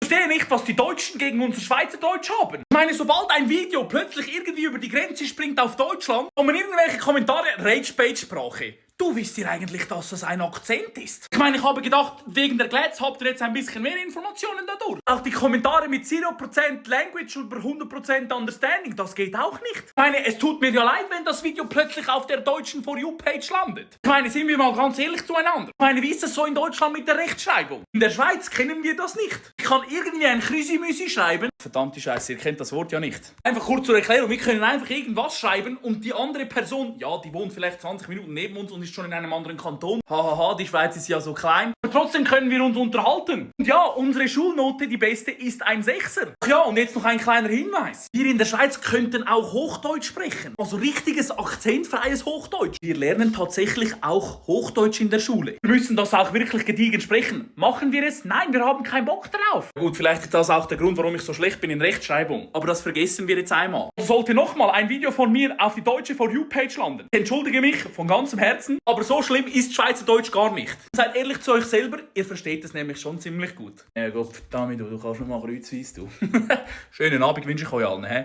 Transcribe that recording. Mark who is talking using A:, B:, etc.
A: Ich verstehe nicht, was die Deutschen gegen unser Schweizerdeutsch haben. Ich meine, sobald ein Video plötzlich irgendwie über die Grenze springt auf Deutschland, kommen irgendwelche Kommentare, Rage-Bait-Sprache. Du wisst ihr eigentlich, dass das ein Akzent ist? Ich meine, ich habe gedacht, wegen der Glätz habt ihr jetzt ein bisschen mehr Informationen dadurch. Auch die Kommentare mit 0% Language über 100% Understanding, das geht auch nicht. Ich meine, es tut mir ja leid, wenn das Video plötzlich auf der deutschen For You-Page landet. Ich meine, sind wir mal ganz ehrlich zueinander. Ich meine, wie ist das so in Deutschland mit der Rechtschreibung? In der Schweiz kennen wir das nicht. Ich kann irgendwie ein Krüsi-Müsi schreiben. Verdammte Scheiße, ihr kennt das Wort ja nicht. Einfach kurz zur Erklärung, wir können einfach irgendwas schreiben und die andere Person, ja, die wohnt vielleicht 20 Minuten neben uns und ist schon in einem anderen Kanton. Hahaha, die Schweiz ist ja so klein. Aber trotzdem können wir uns unterhalten. Und ja, unsere Schulnote, die beste, ist ein 6er. Ach ja, und jetzt noch ein kleiner Hinweis. Wir in der Schweiz könnten auch Hochdeutsch sprechen. Also richtiges, akzentfreies Hochdeutsch. Wir lernen tatsächlich auch Hochdeutsch in der Schule. Wir müssen das auch wirklich gediegen sprechen. Machen wir es? Nein, wir haben keinen Bock drauf. Gut, vielleicht ist das auch der Grund, warum ich so schlecht bin in Rechtschreibung. Aber das vergessen wir jetzt einmal. Sollte nochmal ein Video von mir auf die deutsche For You-Page landen. Ich entschuldige mich von ganzem Herzen, aber so schlimm ist Schweizerdeutsch gar nicht. Seid ehrlich zu euch selber, ihr versteht es nämlich schon ziemlich gut. Ja Gott, Dami, du kannst noch mal kreuzweise, du. Schönen Abend wünsche ich euch allen, hä?